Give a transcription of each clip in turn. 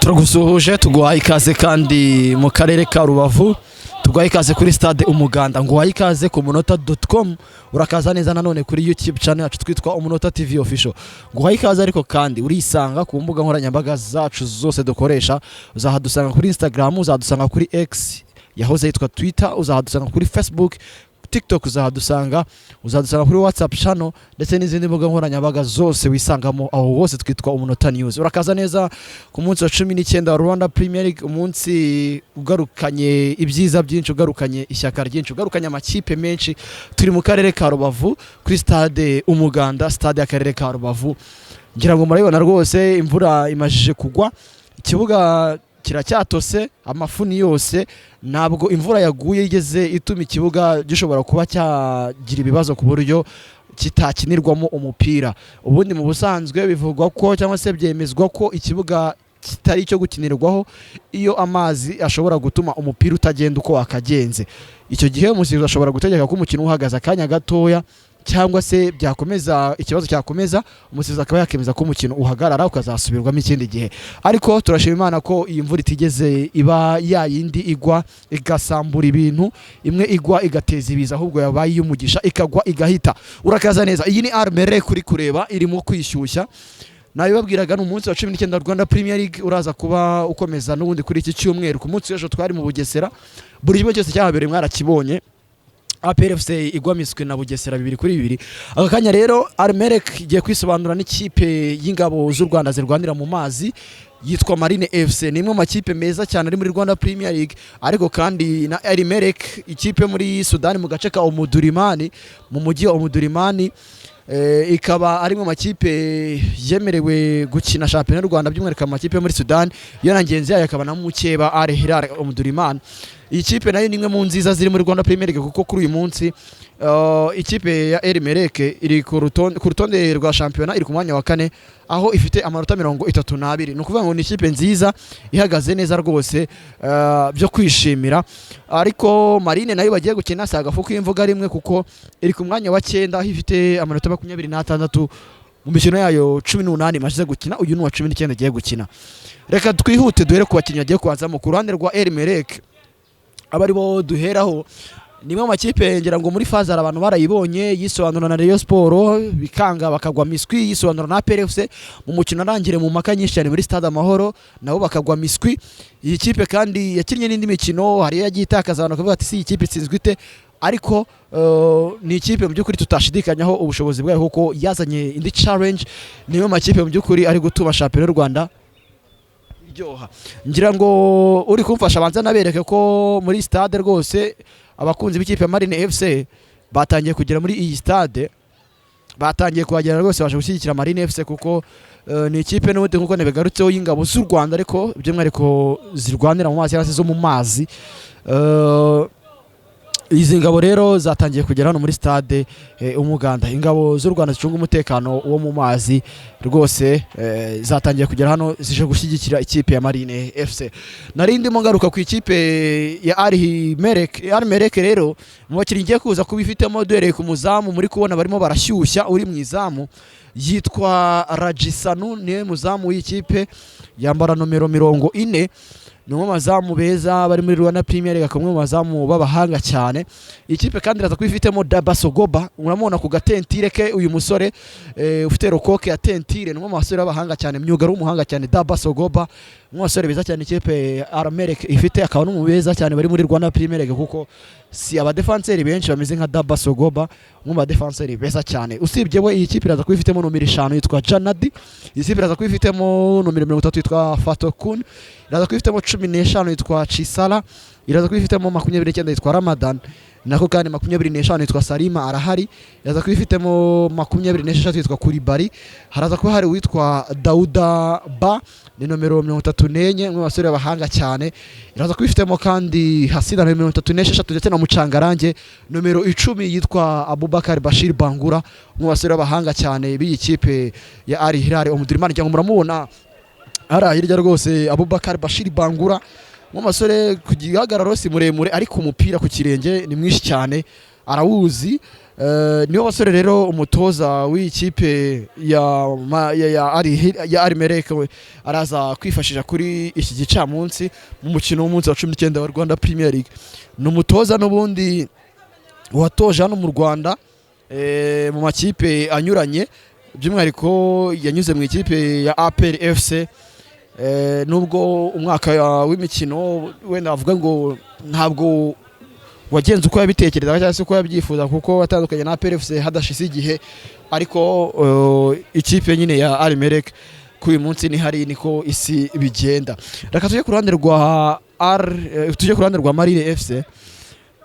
Turagusuhuje, tuguhaye ikaze kandi mu karere ka Rubavu, tuguhaye ikaze kuri Stade Umuganda, nguhaye ikaze ku munota.com. Urakaza neza nanone kuri YouTube channel yacu twitwa Umunota TV Official. Nguhaye ikaze, ariko kandi urisanga ku mbuga nkoranyambaga zacu zose dukoresha. Uzahadusanga kuri Instagram, uzahadusanga kuri X yahoze yitwa Twitter, uzahadusanga kuri Facebook, TikTok uzahadusanga, uzadusanga kuri WhatsApp channel ndetse n'izindi mbuga nkoranyambaga zose wisangamo. Aho hose twitwa Umunota News. Urakaza neza ku munsi wa 19 wa Rwanda Premier League, umunsi ugarukanye ibyiza byinshi, ugarukanye ishyaka ryinshi, ugarukanye amakipe menshi. Turi mu karere ka Rubavu kuri Stade Umuganda, stade y'akarere ka Rubavu. Ngira ngo murabibona rwose, imvura imajije kugwa, ikibuga kiracyatose, amafuni yose. Ntabwo imvura yaguye igeze ituma ikibuga gishobora kuba cyagira ibibazo ku buryo kitakinirwamo umupira. Ubundi mu busanzwe bivugwa ko, cyangwa se byemezwa ko, ikibuga kitari icyo gukinirwaho iyo amazi ashobora gutuma umupira utagenda uko wakagenze. Icyo gihe umusifuzi ashobora gutegeka ko umukino uhagaze akanya gatoya, cyangwa se byakomeza, ikibazo cyakomeza, umusifuzi akaba yakemeza ko umukino uhagarara ukazasubirwamo ikindi gihe. Ariko turashima Imana ko iyi mvura itigeze iba ya yindi igwa igasambura ibintu, imwe igwa igateza ibiza, ahubwo yabaye iy'umugisha, ikagwa igahita. Urakaza neza. Iyi ni Al Merreikh uri kureba irimo kwishyushya. Nabibabwiraga, ni umunsi wa 19 Rwanda Premier League, uraza kuba ukomeza n'ubundi kuri iki cyumweru. Ku munsi w'ejo twari mu Bugesera, buri kimwe cyose cyahabereye mwarakibonye. APR FC igwa miswi na Bugesera 2-2. Aka kanya rero Al Merreikh igiye kwisobanura n'ikipe y'ingabo z'u Rwanda zirwanira mu mazi yitwa Marine FC. Ni imwe mu makipe meza cyane ari muri Rwanda Premier League. Ariko kandi na Al Merreikh, ikipe muri Sudani mu gace ka Omudurimani, mu mujyi wa Omudurimani, ikaba ari mu makipe yemerewe gukina shampiyona y'u Rwanda, by'umwihariko amakipe yo muri Sudani. Yo na ngenzi yayo akaba na mukeba Al Hilal Omdurman. Iyi kipe nayo ni imwe mu nziza ziri muri Rwanda Premier League, kuko kuri uyu munsi ikipe ya Al Merreikh iri ku rutonde rwa shampiyona, iri ku mwanya wa kane, aho ifite amanota 32. Ni ukuvuga ngo ni ikipe nziza ihagaze neza rwose, byo kwishimira. Ariko Marine nayo bagiye gukina si agafu k'imvuga rimwe, kuko iri ku mwanya wa cyenda, aho ifite amanota 26 mu mikino yayo 18 imaze gukina. Uyu ni uwa 19 igiye gukina. Reka twihute duhere ku bakinnyi bagiye kubanzamo. Ku ruhande rwa Al Merreikh, aba aribo duheraho, ni imwe mu makipe ngira ngo muri phase hari abantu barayibonye yisobanura na Rayon Sport bikanga, bakagwa miswi, yisobanura na APR FC mu mukino arangire mu mpaka nyinshi cyane muri Stade Amahoro, nabo bakagwa miswi. Iyi kipe kandi yakinnye n'indi mikino, hari iyo yagiye itakaza, abantu bakavuga ati: "Si iyi kipe itsinzwe ite?" Ariko ni ikipe mu by'ukuri tutashidikanyaho ubushobozi bwayo, kuko yazanye indi challenge. Ni imwe mu makipe mu by'ukuri ari gutuma shampiyona y'u Rwanda iryoha. Ngira ngo uri kumfasha abanza nabereke ko muri stade rwose abakunzi b'ikipe ya Marine FC batangiye kugera muri iyi stade, batangiye kuhagera rwose, baje gushyigikira Marine FC, kuko ni ikipe n'ubundi nk'uko nabigarutseho y'ingabo z'u Rwanda, ariko by'umwihariko zirwanira mu mazi cyangwa se zo mu mazi. Izi ngabo rero zatangiye kugera hano muri Stade Umuganda. Ingabo z'u Rwanda zicunga umutekano wo mu mazi rwose zatangiye kugera hano, zije gushyigikira ikipe ya Marine FC. Nari ndimo ngaruka ku ikipe ya Al Merreikh. Al Merreikh rero, mu bakinnyi igiye kuza kuba ifitemo, duhereye ku muzamu muri kubona barimo barashyushya, uri mu izamu yitwa Rajisanu, niwe muzamu w'ikipe, yambara nomero 40. Ni umwe mu bazamu beza bari muri Rwanda Premier League, akaba umwe mu bazamu b'abahanga cyane. Ikipe kandi iraza kuba ifitemo Daba Sogoba, uramubona ku gatentire ke, uyu musore ufite rokoke ya tentire, ni umwe mu basore b'abahanga cyane, myugariro w'umuhanga cyane. Daba Sogoba, umwe mu basore beza cyane ikipe Al Merreikh ifite, akaba n'umu beza cyane bari muri Rwanda Premier League, kuko si abadefanseri benshi bameze nka Daba Sogoba, umwe mu badefanseri beza cyane. Usibye we, iyi kipe iraza kuba ifitemo nomero 5 yitwa Janadi, iyi kipe iraza kuba ifitemo nomero 30 yitwa Fatokun, iraza kuba ifitemo 15 yitwa Chisala, iraza kuba ifitemo 29 yitwa Ramadan, nako kandi 25 yitwa Salima arahari, iraza kuba ifitemo 26 yitwa Kuribari, haraza kuba hari uwitwa Dauda Ba, ni nomero 34, umwe mu basore b'abahanga cyane. Iraza kuba ifitemo kandi Hasina nomero 36, ndetse na Mucangarange nomero 10 yitwa Abubakar Bashir Bangura, umwe mu basore b'abahanga cyane b'iyi kipe ya Al Hilal Omdurman. Ngira ngo muramubona hariya hirya rwose, Abubakar Bashir Bangura, mu basore ku gihagararo si muremure, ariko umupira ku kirenge ni mwinshi cyane, arawuzi. Nibo basore rero umutoza w'iyi kipe ya Al Merrikh we araza kwifashisha kuri iki gicamunsi mu mukino w'umunsi wa 19 wa Rwanda Premier League. Ni umutoza n'ubundi watoje hano mu Rwanda mu makipe anyuranye, by'umwihariko yanyuze mu ikipe ya APR FC, nubwo umwaka w'imikino wenda bavuga ngo ntabwo wagenze uko yabitekerezaga cyangwa se uko yabyifuza, kuko watandukanye na APR FC hadashize igihe, ariko ikipe nyine ya Al Merrikh kuri uyu munsi ni hari niko isi bigenda. Reka tujye ku ruhande rwa Marine FC.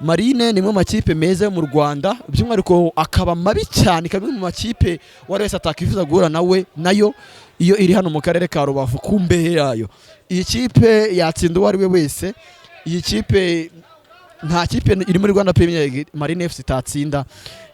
Marine ni imwe mu makipe meza yo mu Rwanda, by'umwihariko akaba mabi cyane, ikaba imwe mu makipe uwo ari wese atakwifuza guhura nawe nayo iyo iri hano mu karere ka Rubavu ku mbehe yayo. Iyi kipe yatsinda uwo ari we wese. Iyi kipe, nta kipe iri muri Rwanda Premier League Marine FC itatsinda.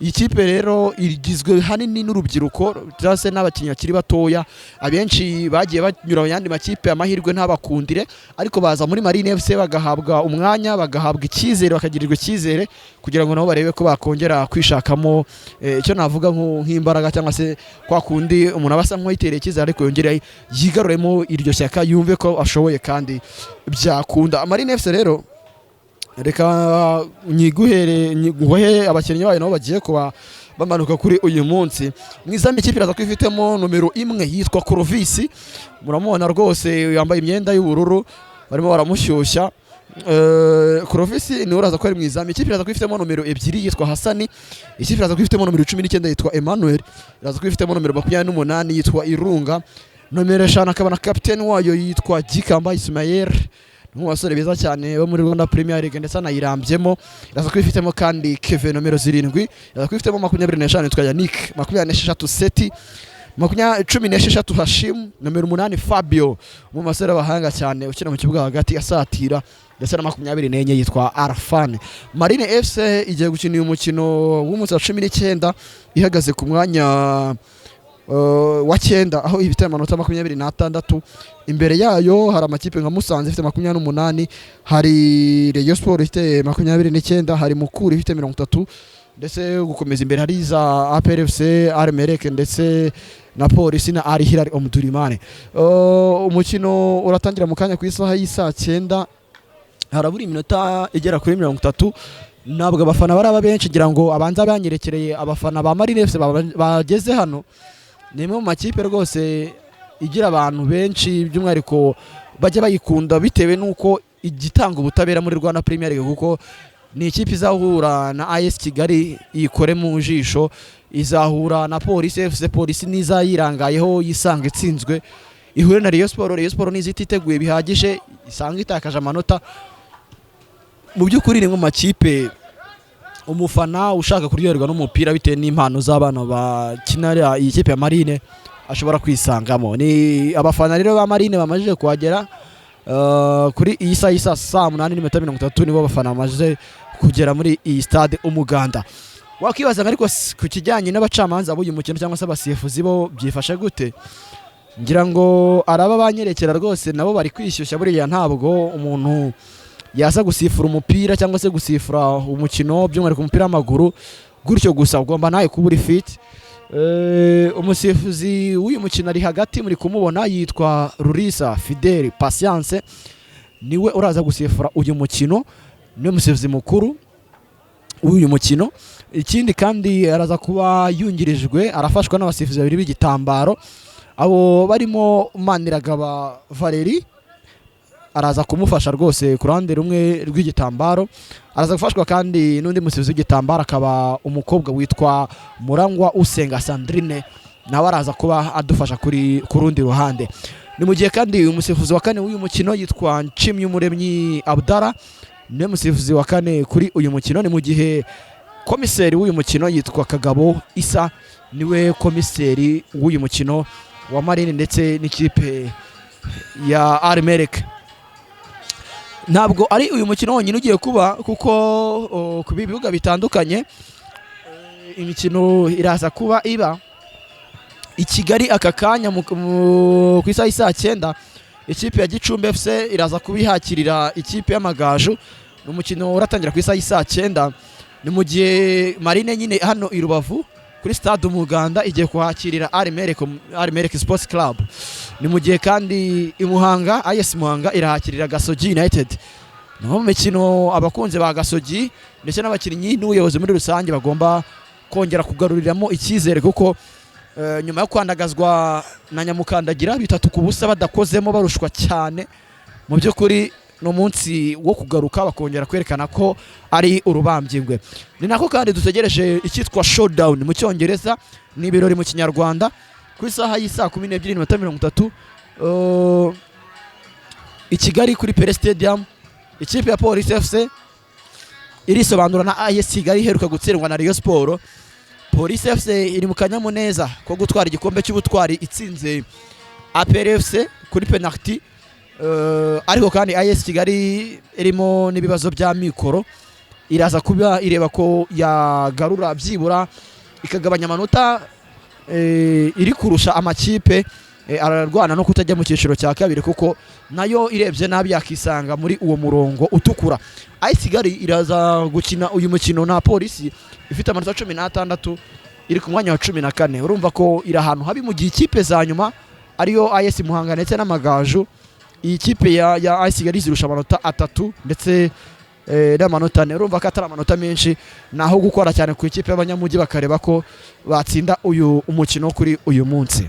Iyi kipe rero igizwe hanini n'urubyiruko cyangwa se n'abakinnyi bakiri batoya. Abenshi bagiye banyura mu yandi makipe amahirwe ntabakundire, ariko baza muri Marine FC bagahabwa umwanya, bagahabwa icyizere, bakagirirwa icyizere kugira ngo nabo barebe ko bakongera kwishakamo icyo navuga nk'imbaraga, cyangwa se kwa kundi umuntu aba asa nk'uwitereye icyizere ariko yongere yigaruremo iryo shyaka, yumve ko ashoboye kandi byakunda. Marine FC rero, reka nyiguhere nguhe abakinnyi bayo nabo bagiye kuba bamanuka kuri uyu munsi. Mu izamu, ikipe iraza ko ifitemo nomero 1 yitwa Clovis, muramubona rwose yambaye imyenda y'ubururu, barimo baramushyushya. Clovis niwe uraza ko ari mu izamu. Ikipe iraza ko ifitemo nomero 2 yitwa Hasani. Ikipe iraza ko ifitemo nomero 19 yitwa Emmanuel. Iraza ko ifitemo nomero 28 yitwa Irunga. Nomero 5 akaba na kapiteni wayo yitwa Gikamba Ismael, ni mu basore beza cyane bo muri Rwanda Premier League ndetse anayirambyemo. Iraza kuba ifitemo kandi Kevin nomero 7. Iraza kuba ifitemo 25 yitwa Yannick, 26 Seti, 16 Hashim, nomero 8 Fabio, mu basore b'abahanga cyane ukina mu kibuga hagati asatira, ndetse na 24 yitwa Arfan. Marine FC igiye gukina uyu mukino w'umunsi wa 19 ihagaze ku mwanya wa cyenda, aho ifite amanota 26. Imbere yayo hari amakipe nka Musanze ifite 28, hari Rayon Sport ifite 29, hari Mukura ifite 30, ndetse gukomeza imbere hari za APR FC, Al Merrikh ndetse na Polisi na Al Hilal Omdurman. Umukino uratangira mu kanya ku isaha y'isaa 9, harabura iminota igera kuri 30. Ntabwo abafana baraba benshi, ngira ngo abanza banyerekereye abafana ba Marine FC bageze hano. Ni imwe mu makipe rwose igira abantu benshi, by'umwihariko bajya bayikunda bitewe n'uko igitanga ubutabera muri Rwanda Premier League, kuko ni ikipe izahura na AS Kigali iyikore mu jisho, izahura na Polisi FC, Polisi nizayirangayeho yisanga itsinzwe, ihure na Rayon Sport, Rayon Sport niza ititeguye bihagije isanga itakaje amanota. Mu by'ukuri ni mu makipe umufana ushaka kuryoherwa n'umupira bitewe n'impano z'abana bakina iyi kipe ya Marine ashobora kwisangamo. Ni abafana rero ba Marine bamajije kuhagera kuri iyi saha y'isa saa 8:30, nibo bafana bamaze kugera muri iyi stade Umuganda. Wakibaza ngo ariko ku kijyanye n'abacamanza b'uyu mukino cyangwa se abasifuzi bo byifashe gute? Ngira ngo araba banyerekera rwose nabo bari kwishyushya. Buriya ntabwo umuntu yaza gusifura umupira cyangwa se gusifura umukino, by'umwihariko umupira w'amaguru, gutyo gusa, ugomba nawe kuba uri fit. Umusifuzi w'uyu mukino ari hagati muri kumubona, yitwa Rurisa Fidel Patience, niwe uraza gusifura uyu mukino, niwe musifuzi mukuru w'uyu mukino. Ikindi kandi araza kuba yungirijwe, arafashwa n'abasifuzi babiri b'igitambaro, abo barimo Maniragaba Valerie araza kumufasha rwose ku ruhande rumwe rw'igitambaro. Araza gufashwa kandi n'undi musifuzi w'igitambaro, akaba umukobwa witwa Murangwa Usenga Sandrine, nawe araza kuba adufasha ku rundi ruhande. Ni mu gihe kandi umusifuzi wa kane w'uyu mukino yitwa Nshimyumuremyi Abdara, niwe musifuzi wa kane kuri uyu mukino. Ni mu gihe komiseri w'uyu mukino yitwa Kagabo Isa, niwe komiseri w'uyu mukino wa Marine ndetse n'ikipe ya Al Merrikh. Ntabwo ari uyu mukino wonyine ugiye kuba, kuko ku bibuga bitandukanye imikino iraza kuba iba i Kigali aka kanya ku isaha y'isaa 9. Ikipe ya Gicumbi FC iraza kuba ihakirira ikipe y'Amagaju, ni umukino uratangira ku isaha y'isaa 9. Ni mu gihe Marine nyine hano i Rubavu kuri Stade Umuganda igiye kuhakirira Al Merrikh Sports Club. Ni mu gihe kandi i Muhanga AS Muhanga irahakirira Gasogi United. Ni mu mikino abakunzi ba Gasogi ndetse n'abakinnyi n'ubuyobozi muri rusange bagomba kongera kugaruriramo icyizere, kuko nyuma yo kwandagazwa na Nyamukandagira 3-0 badakozemo, barushwa cyane, mu by'ukuri ni umunsi wo kugaruka bakongera kwerekana ko ari urubambyingwe. Ni nako kandi dutegereje icyitwa showdown mu Cyongereza, ni ibirori mu Kinyarwanda, ku isaha y'isaa 12:30 i Kigali kuri Pele Stadium. Ikipe ya Police FC irisobanura na AS Kigali iheruka gutsindwa na Rayon Sport. Police FC iri mu kanyamuneza ko gutwara igikombe cy'ubutwari itsinze APR FC kuri penalty. Ariko kandi AS Kigali irimo n'ibibazo bya mikoro, iraza kuba ireba ko yagarura byibura ikagabanya amanota iri kurusha amakipe ararwana no kutajya mu cyiciro cya kabiri, kuko nayo irebye nabi yakisanga muri uwo murongo utukura. AS Kigali iraza gukina uyu mukino na Polisi ifite amanota 16, iri ku mwanya wa 14. Urumva ko iri ahantu habi, mu gihe ikipe za nyuma ariyo AS Muhanga ndetse n'Amagaju, iyi kipe ya AS Kigali zirusha amanota 3 ndetse n'amanota 4. Urumva ko atari amanota menshi, naho gukora cyane ku ikipe y'abanyamujyi bakareba ko batsinda uyu umukino kuri uyu munsi.